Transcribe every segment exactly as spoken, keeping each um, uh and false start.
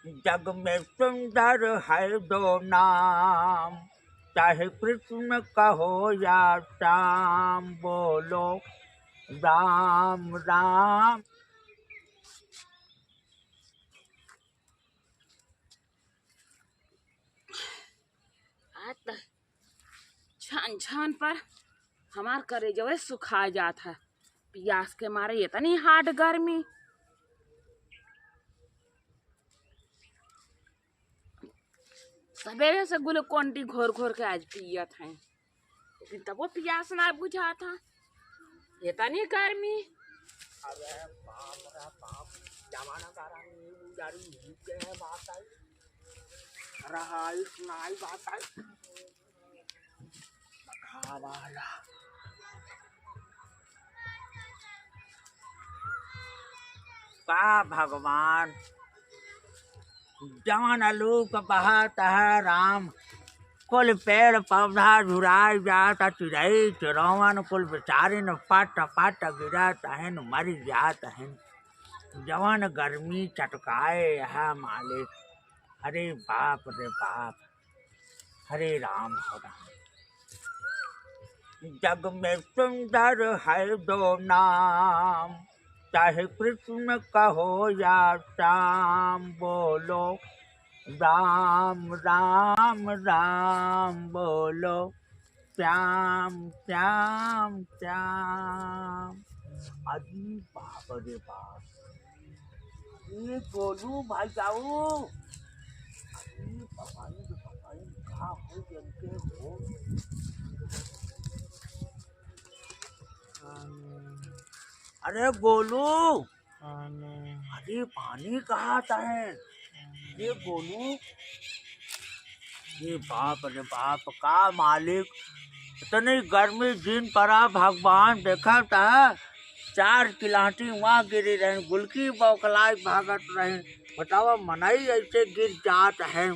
जग में सुंदर है दो नाम, चाहे कृष्ण कहो या श्याम, बोलो राम राम। आज त छान छान पर हमार करेजवे सुखा जात है, पियास के मारे इतनी हार्ड गर्मी। सबेरे से ग्लूकोन डी घोर घोर के आज पियत हैं, लेकिन तबो पियास ना बुझात है, इतनी गर्मी। अरे बाप रे बाप, जमाना का रंग उजाड़ी भूख के है बात आई। रहा इस नाई बात आई। का भगवान, जवन लू क बहत है राम, कुल पेड़ पौधा झुराई जात, चिड़ई चिरौवन कुल बेचारिन पट पट गिरत हन, मरि जात हन। जवन गर्मी चटकाए है मालिक, अरे बाप रे बाप। हरे राम, हो राम। जग में सुंदर है दो नाम, चाहे कृष्ण कहो या श्याम, बोलो राम राम राम, बोलो श्याम श्याम श्याम। अरे बाप रे बाप। अरे गोलू भाई जाऊ। अरे बाबा रे बाबा रे, का हो गया इनके हो? अरे गोलू। अरे पानी कहाँ आता है? ये गोलू। ये बाप रे बाप, का मालिक, इतनी गर्मी दिन पड़ा भगवान, देखा था चार किलाटी वहाँ गिरी रहे, गुलकी बौखलाई भागत रहे। बतावा मनई ऐसे गिर जात है।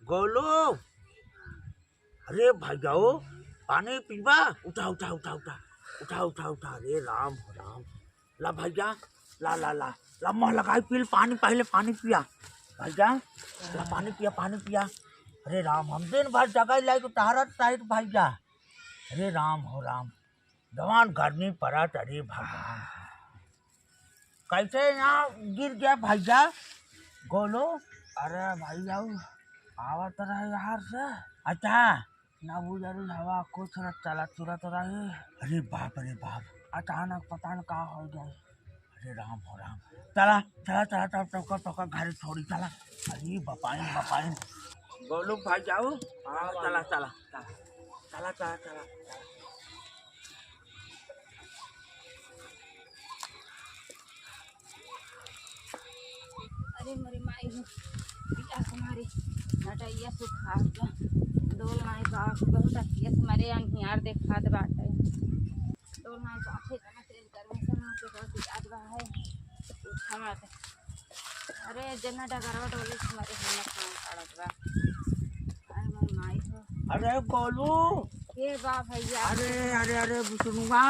गोलू, अरे भैया ओ, पानी पीबा? उठा, उठा, उठा, उठा। उठा, उठा, उठा। अरे राम, राम। ला भैया, ला, ला, ला। ला मुँह लगाई, पी ले पानी, पहले पानी पिया। भैया, ला पानी पिया, पानी पिया। अरे राम, हम दिन भर जगह लाइट उतारत टाइट भैया। अरे राम हो राम। जवान गर्मी पड़त, अरे भगवान। कैसे यहाँ गिर गया भैया? गोलू? अरे भैया, उ आवत रहे यहाँ से। अच्छा। ना बुझारी हवा कुछ न चलत चुरत रहे। अरे बाप रे बाप। अचानक पता न का हो गया। अरे राम हो राम। चला, चला, चला, चला, टोका, टोका, घर छोड़ी, चला। अरे बपाइन, बपाइन। गोलू भाई जाऊ? हाँ, हाँ, चला, भाई। चला, चला। चला, चला, चला, चला। अरे मोरे माई हो, पियास मारे, नटैया सुखा गया। डोल नाई बाबा को बहुत पियास मारे, अंधियार देखात बाटे। डोल नाई बाबा, इतना तेल गर्मी से मुंह पे बहुत पियास बा है। पूछा मत। अरे जना डगरवा डोले से मारे हिम्मत ना पड़त बा। अरे मोर माई हो। अरे गोलू। के बा भैया? अरे, अरे, अरे, बिष्णुआ।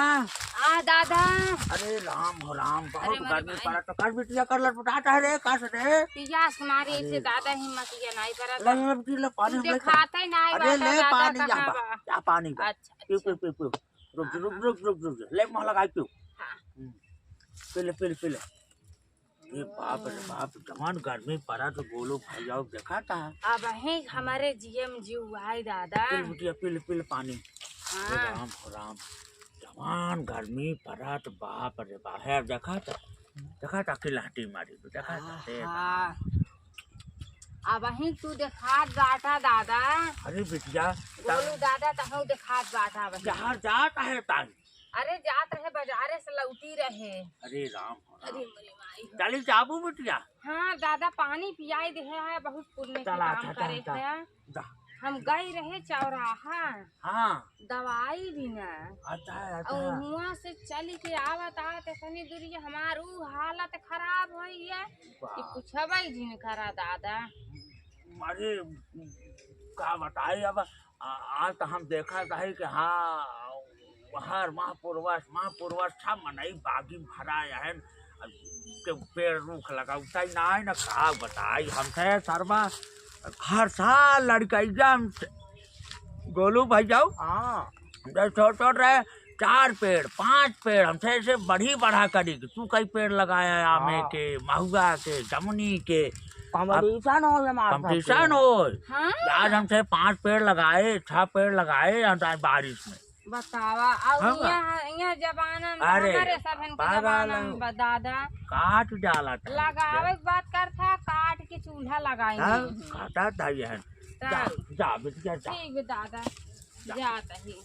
आ दादा। अरे राम हो राम, बहुत अरे मोरे गर्मी माई। पड़ा तो कर बिटिया कर लटपटात है रे, कस रे। पियास मारे अरे से दादा राम। हिम्मत ये नहीं पड़ा ले, था। ले, ले, ले, पानी तू हम लेके देखाते नहीं अरे बा, ले दादा पानी, या कहाँ बा, बा? या पानी बा। अच्छा, पी, अच्छा। P, P, P. रुक, हाँ, रुक, हाँ। रुक, रुक, रुक, रुक। ले मुँह लगाई पी। हाँ। हम्म। पी ले, पी ले, पी ले। ए बाप रे बाप, जवान गर्मी पड़ा तो गोलू भाई जाऊ देखा था। अब है हमारे जीएम जीव आई दादा। पी ले बिटिया, पी ले, पी ले पानी। हाँ। ए राम हो राम, जवान गर्मी पड़ा तो बाप रे बाप। है देखा था, देखा था कि लाठी मारी, देखा था, ए हाँ। अब ही तू देखात बाटा दादा। अरे बिटिया, गोलू दादा तहु देखात बाटा अब ही। जहाँ जात है ताई। अरे जात रहे, बाजारे से लौटी रहे। अरे राम हो राम। अरे मोरे माई हो। चली जाबू बिटिया? हाँ दादा, पानी पियाई दे है, बहुत पुण्य के चला, काम अच्छा, करे चला, है। जा। हम गई रहे चौराहा। हाँ। दवाई भी ना। अच्छा, अच्छा। और हुआं से चली के आवत आवत इतनी दूरी हमार ऊ हालत खराब होई है कि वाह। पूछबे जिन करा दादा। अरे का बताई अब, आ, आज तो हम देखा था कि हाँ, हर महापुरवस, महापुरवस, सब मनई बागी भरा है। के पेड़ रूख लगावता ही ना है ना, का बताई हमसे सरवा। हर साल लड़कैया हमसे, गोलू भैया, हाँ। जब छोट छोट रहे, चार पेड़, पांच पेड़, हमसे ऐसे बढ़ी बढ़ा करी कि तू कई पेड़ लगाया है, आमे हाँ। के, महुआ के, जमुनी के। अब कंपटीशन हो हमारे साथ। कंपटीशन हो। हाँ। आज हमसे पांच पेड़ लगाए, छह पेड़ लगाए, हम आज बारिश में। बतावा, अब हाँ, बा। यहाँ, यहाँ जमाना में, अरे, हमारे सब इनके पागल जमाना में है। बा दादा। काट डाला था। लगावे के बात करता, काट के चूल्हा लगाई हाँ, नहीं। काटा था ये है। जा, तब। जा, बिटिया, जा। ठीक बा दादा, जा। जात ही।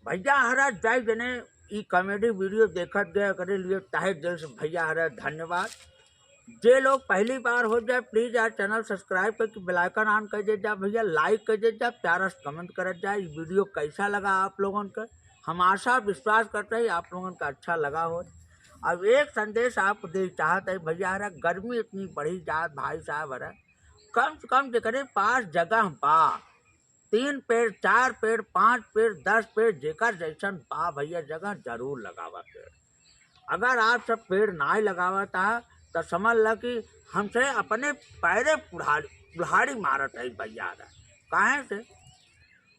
भैया हरा जय जने ई कॉमेडी वीडियो देखत गए, एकरे लिए तहे दिल से भैया हरा धन्यवाद। जे लोग पहली बार हो जाए, प्लीज यार चैनल सब्सक्राइब करके बेल आइकन ऑन कर दे जा भैया, लाइक कर दे जा, प्यारा से कमेंट करत जा। ई वीडियो कैसा लगा आप लोगन के, हम आशा विश्वास करते हैं आप लोगन का अच्छा लगा हो। अब एक संदेश आपको दे चाहत है भैया हरा, गर्मी इतनी बढ़ी जात भाई साहब हरा, कम से कम जेकरे पास जगह बा, तीन पेड़, चार पेड़, पाँच पेड़, दस पेड़, जेकर जैसन बा भैया जगह, जरूर लगावा पेड़। अगर आप सब पेड़ नाई लगावत आ, त समझ ल कि हमसे अपने पैरे कुल्हाड़ी, कुल्हाड़ी मारत है भैया रे। काहे से?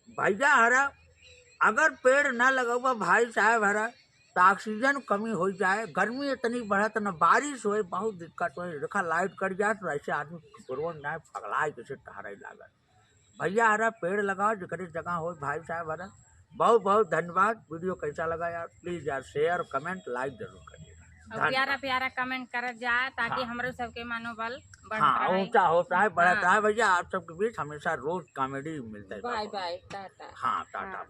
भैया हरा, अगर पेड़ न लगौबा भाई साहब हरा, त ऑक्सीजन कमी हो जाए, गर्मी इतनी बढ़त, न बारिश होए, बहुत दिक्कत होए। देखा लाइट कट जाए तो ऐसे आदमी कोरोना ना पगलाए, जैसे टहरे लागत। भैया हरा पेड़ लगाओ, जेकरे जगह हो भाई साहब हरा। बहुत बहुत धन्यवाद। वीडियो कैसा लगा यार, प्लीज यार शेयर, कमेंट, लाइक जरूर करिएगा। और धन्यवाद। प्यारा प्यारा कमेंट करत जाए, ताकि हाँ। हमरो सबके मनोबल बढ़त हाँ, रहे। ऊंचा होता है, बढ़त हाँ। रहे। भैया आप सबके बीच हमेशा रोज कॉमेडी मिलता है। Bye bye, tata. हाँ, टाटा। हाँ।